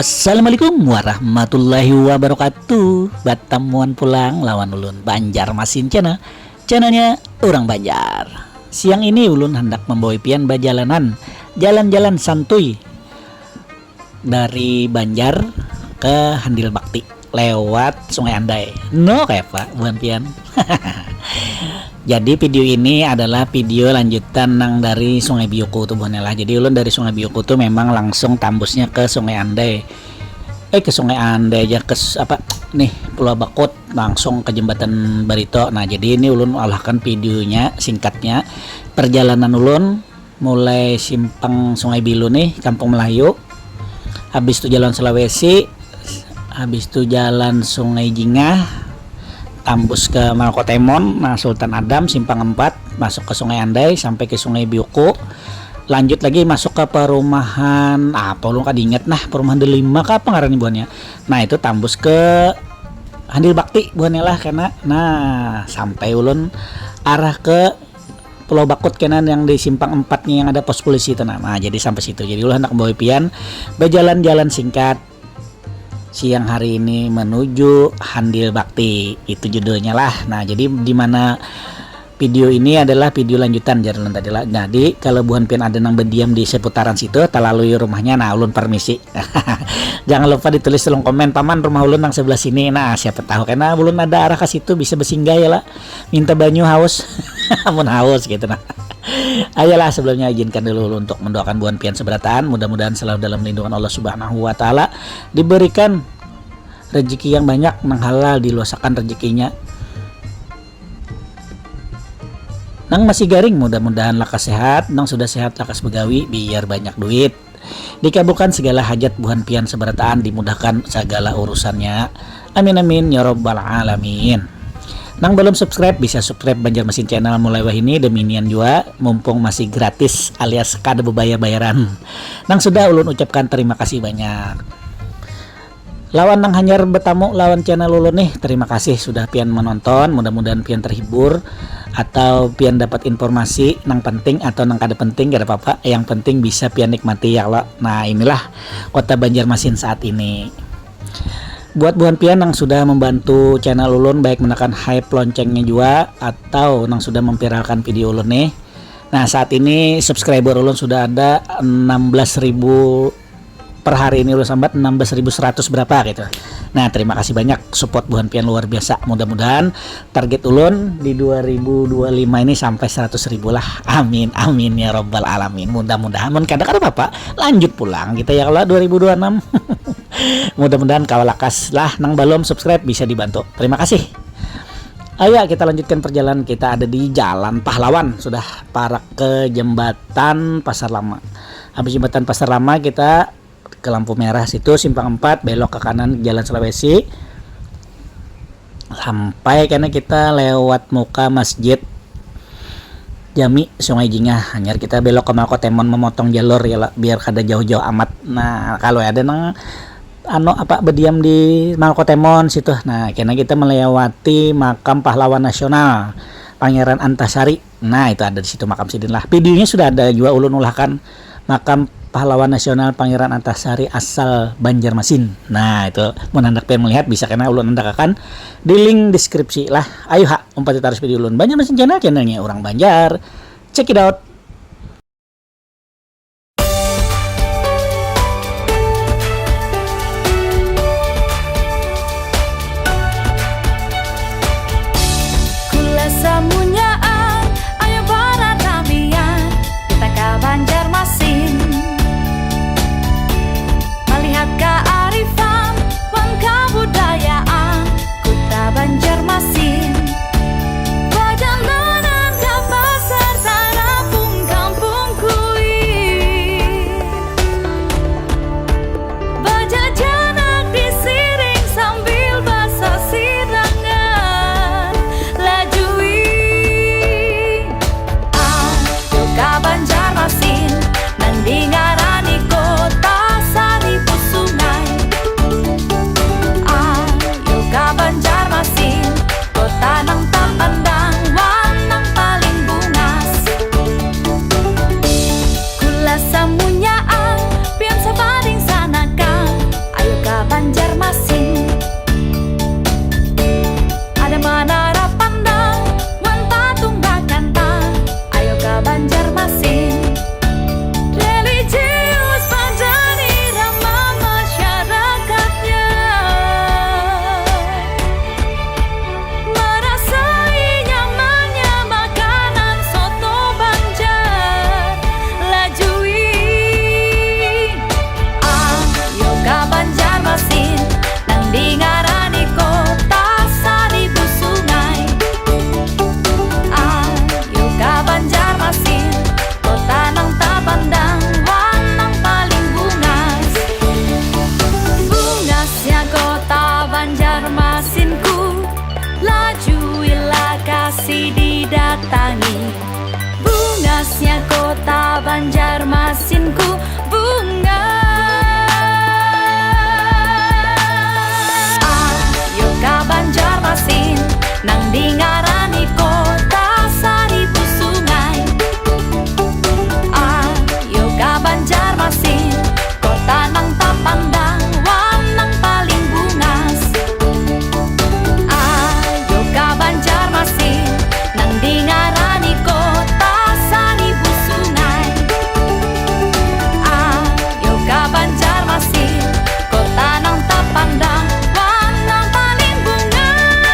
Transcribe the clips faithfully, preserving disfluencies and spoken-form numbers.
Assalamualaikum warahmatullahi wabarakatuh. Batamuan pulang lawan ulun, Banjarmasin Channel. Channelnya orang Banjar. Siang ini ulun handak membawa pian bajalanan, jalan-jalan santuy dari Banjar ke Handil Bakti lewat Sungai Andai. No, kayak apa buhan pian? Jadi video ini adalah video lanjutan nang dari Sungai Biuku tuh buhannya lah. Jadi ulun dari Sungai Biuku tuh memang langsung tambusnya ke Sungai Andai. Eh, ke Sungai Andai aja, ke s- apa nih, Pulau Bakut, langsung ke Jembatan Barito. Nah, jadi ini ulun olahkan videonya, singkatnya, perjalanan ulun mulai simpang Sungai Bilu nih, Kampung Melayu, habis itu jalan Sulawesi, habis itu jalan Sungai Jingah, tambus ke Malkotemon, nah, Sultan Adam, simpang empat, masuk ke Sungai Andai, sampai ke Sungai Biuku, lanjut lagi masuk ke perumahan apa, ulun kada ingat nah, perumahan Delima kah apa ngaran buhannya. Nah, itu tambus ke Handil Bakti buhannya lah kena. Nah, sampai ulun arah ke Pulau Bakut kena yang di simpang empatnya yang ada pos polisi itu. Nah, nah, jadi sampai situ. Jadi ulun hendak membawa pian berjalan-jalan singkat siang hari ini menuju Handil Bakti. Itu judulnya lah. Nah, jadi di mana video ini adalah video lanjutan, jar ulun tadi lah. Jadi kalau buhan pian ada nang berdiam di seputaran situ, talalui rumahnya, nah, ulun permisi. Jangan lupa ditulis dalam komen, "Paman, rumah ulun nang sebelah sini." Nah, siapa tahu karena ulun ada arah ke situ, bisa bersinggah ya lah. Minta banyu, haus. Amun haus gitu nah. Ayolah, sebelumnya izinkan dulu ulun untuk mendoakan buhan pian seberataan, mudah-mudahan selalu dalam lindungan Allah Subhanahu wa Ta'ala, diberikan rezeki yang banyak, nang halal, diluasakan rezekinya. Nang masih garing, mudah-mudahan lakas sehat, nang sudah sehat lakas begawi biar banyak duit. Dikabulkan segala hajat buhan pian seberataan, dimudahkan segala urusannya. Amin amin ya rabbal alamin. Nang belum subscribe bisa subscribe Banjarmasin Channel mulai wahini, demi nian jua, mumpung masih gratis alias kada bebaya bayaran. Nang sudah, ulun ucapkan terima kasih banyak. Lawan nang hanyar betamu lawan channel ulun nih, terima kasih sudah pian menonton, mudah-mudahan pian terhibur atau pian dapat informasi nang penting atau nang kada penting, kada apa-apa, yang penting bisa pian nikmati ya Allah. Nah, inilah kota Banjarmasin saat ini. Buat buhan pian nang sudah membantu channel ulun, baik menekan hype loncengnya jua atau nang sudah memviralkan video ulun nih. Nah, saat ini subscriber ulun sudah ada enam belas ribu per hari ini, ulun sambat enam belas ribu seratus berapa gitu. Nah, terima kasih banyak support buhan pian, luar biasa. Mudah-mudahan target ulun di dua ribu dua puluh lima ini sampai seratus ribu lah. Amin, amin ya robbal alamin. Mudah-mudahan, mun kada, kada apa-apa, lanjut pulang kita ya kalau dua ribu dua puluh enam. Mudah-mudahan kawa lakas lah, nang belum subscribe bisa dibantu. Terima kasih. Ayo kita lanjutkan perjalanan, kita ada di Jalan Pahlawan, sudah parak ke jembatan Pasar Lama. Habis jembatan Pasar Lama kita ke lampu merah situ, simpang empat, belok ke kanan Jalan Sulawesi. Sampai kena kita lewat muka Masjid Jami Sungai Jingah, hanyar kita belok ke Malkotemon, memotong jalur ya lah, biar kada jauh-jauh amat. Nah, kalau ada nang anu apa, berdiam di Malkotemon situ, nah, kena kita melewati makam pahlawan nasional Pangeran Antasari. Nah, itu ada di situ makam sidin lah. Videonya sudah ada juga ulun ulahkan, makam pahlawan nasional Pangeran Antasari asal Banjarmasin. Nah, itu mun hendak pian melihat bisa kena ulun andakakan di link deskripsi lah. Ayo ha, umpati tarus video ulun, Banjarmasin Channel, channelnya orang Banjar. Check it out. Kula samunyaan, ayo baradamian, kita ka Banjarmasin. Malihat kaarifan wan kabudayaan Kuta Banjarmasin. Bajalanan ka pasar tarapung Banjarmasinku bunga. Ayo ka Banjarmasin, nang dingarani kota saribu sungai. Ayo ka Banjarmasin, kota nang tapandang wan nang paling bungas. Ayo ka Banjarmasin, nang dingarani kota saribu sungai. Ayo ka Banjarmasin, kota nang tapandang wan nang paling bungas.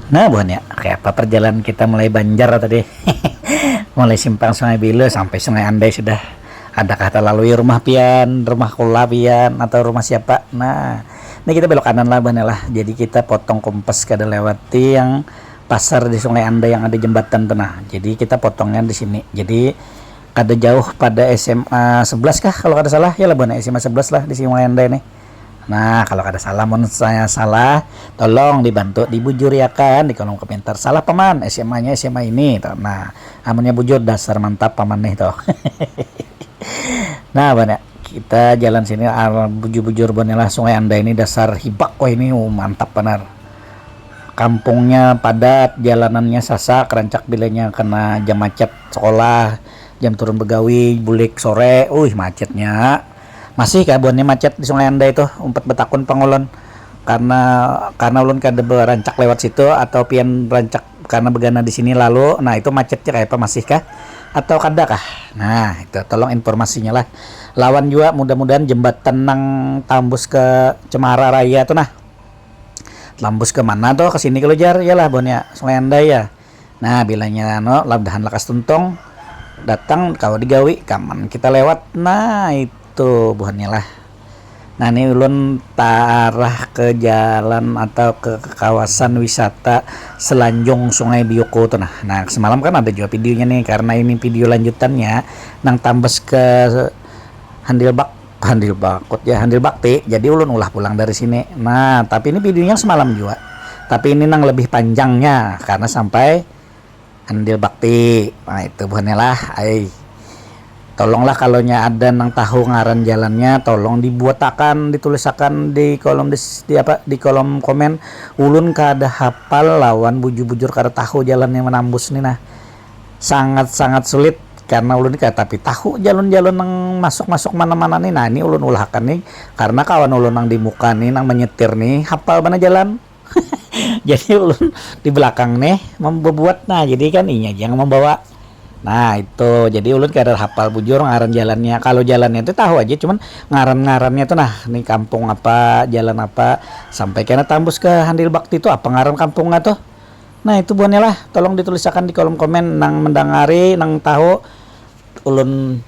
Nah, buhannya, kayak apa perjalanan kita mulai Banjar tadi? Mulai simpang Sungai Bilo sampai Sungai Andai sudah. Adakah terlalui rumah pian, rumah kula pian, atau rumah siapa? Nah, ini kita belok kanan lah, buhannya lah. Jadi kita potong kompas kada lewati yang pasar di Sungai Andai yang ada jembatan tuh. Nah, jadi kita potongnya di sini. Jadi kada jauh pada S M A sebelas kah, kalau kada salah ya lah, buhan S M A sebelas lah di Sungai Andai nih. Nah, kalau kada salah, mun saya salah, tolong dibantu dibujuriakan di kolom komentar. Salah paman, S M A-nya S M A ini tuh. Nah, amunnya bujur, dasar mantap paman nih tuh. Nah, banyak kita jalan sini, ah, bujur-bujur, buhannya lah, Sungai Andai ini dasar hibak wah ini, uh, mantap banar. Kampungnya padat, jalanannya sasak, rancak bilanya kena jam macet sekolah, jam turun begawi, bulik sore, uh, macetnya. Masih kah buhannya macet di Sungai Andai tuh? Umpat betakun pang ulun. Karena, karena ulun kada berancak lewat situ, atau pian berancak karena begana di sini lalu, nah, itu macetnya kayak apa, masih kah? Atau kada kah? Nah, itu tolong informasinya lah. Lawan jua, mudah-mudahan jembatan nang tambus ke Cemara Raya tuh nah. Tambus ke mana tuh? Ke sini kalau jar, ya lah, buhannya Sungai Andai ya. Nah, bilanya anu, labdahan lakas tuntung, datang kawa digawi, kaman kita lewat. Nah, itu buhannya lah. Nah, ini ulun taarah ke jalan atau ke, ke kawasan wisata Selanjung Sungai Biuku tuh nah. Nah, semalam kan ada juga videonya nih, karena ini video lanjutannya nang tambus ke Handil Bak, Handil Bakut ya, Handil Bakti. Jadi ulun ulah pulang dari sini. Nah, tapi ini videonya semalam juga. Tapi ini nang lebih panjangnya karena sampai Handil Bakti. Nah, itu buhannya lah. Ai. Tolonglah, kalau nya ada nang tahu ngaran jalannya, tolong dibuatakan, ditulisakan di kolom dis-, di apa, di kolom komen. Ulun kada hafal lawan bujur-bujur kada tahu jalan yang menambus nih nah. Sangat-sangat sulit karena ulun ni kada tapi tahu jalun-jalun nang masuk-masuk mana-mana nih. Nah, ini ulun ulahakan nih karena kawan ulun nang di muka nih nang menyetir nih hafal mana jalan. Jadi ulun di belakang nih membuat, nah, jadi kan inya aja yang membawa. Nah, itu jadi ulun kada hafal bujur ngaran jalannya. Kalau jalannya itu tahu aja, cuman ngaran-ngarannya tuh nah, nih kampung apa, jalan apa, sampai kena tambus ke Handil Bakti itu apa ngaran kampungnya tuh. Nah, itu buhannya lah, tolong ditulisakan di kolom komen nang mendangari, nang tahu. Ulun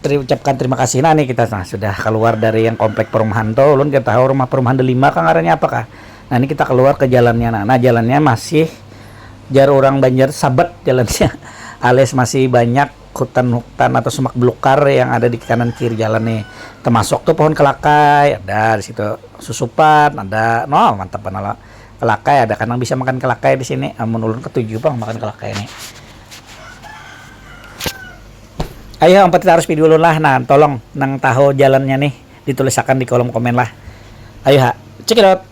teri-, ucapkan terima kasih nah nih kita nah sudah keluar dari yang komplek perumahan tuh, ulun kita tahu rumah perumahan delima kah ngarannya apa kah. Nah, ini kita keluar ke jalannya nah. Nah, jalannya masih jar orang Banjar sabat jalannya. Alias masih banyak hutan-hutan atau semak belukar yang ada di kanan kiri jalan nih. Termasuk tuh pohon kelakai ada di situ, susupan ada. No, mantap banget lah. Kelakai ada, kanang bisa makan kelakai di sini. Amun ulun ketuju pang makan kelakai nih. Ayo, ampat kita harus video ulun lah. Nah, tolong nang tahu jalannya nih ditulisakan di kolom komen lah. Ayo ha, check it out.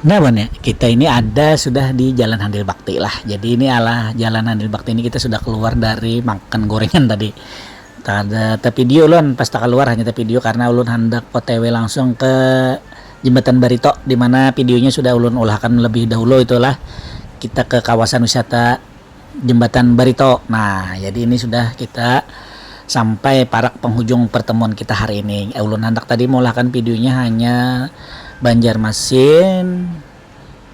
Nah, Wan, ya, kita ini ada sudah di Jalan Handil Bakti lah. Jadi ini alah Jalan Handil Bakti ini kita sudah keluar dari makan gorengan tadi. Kada tepidio ulun pas takaluar, hanya tepidio karena ulun handak O T W langsung ke Jembatan Barito, di mana videonya sudah ulun ulahakan lebih dahulu itulah. Kita ke kawasan wisata Jembatan Barito. Nah, jadi ini sudah kita sampai parak penghujung pertemuan kita hari ini. Eh, ulun handak tadi meulahkan videonya hanya Banjarmasin,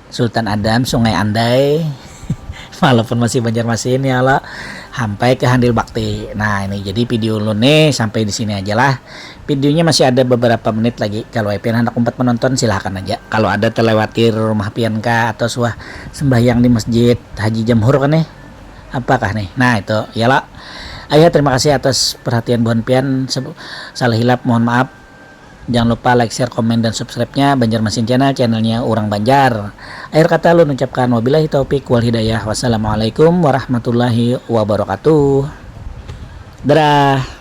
Sultan Adam, Sungai Andai, walaupun masih Banjarmasin ya lah, sampai ke Handil Bakti. Nah, ini jadi video ulun nih sampai di sini aja lah. Videonya masih ada beberapa menit lagi. Kalau pian hendak umpat menonton, silahkan aja. Kalau ada terlewati rumah pian kah atau suah sembahyang di masjid Haji Jamhur kan nih? Apakah nih? Nah, itu ya lah. Ayah, terima kasih atas perhatian buhan pian. Salah hilap mohon maaf. Jangan lupa like, share, komen, dan subscribe-nya Banjarmasin Channel, channelnya orang Banjar. Akhir kata ulun ucapkan wabillahi taufik wal hidayah. Wassalamualaikum warahmatullahi wabarakatuh. Dadah.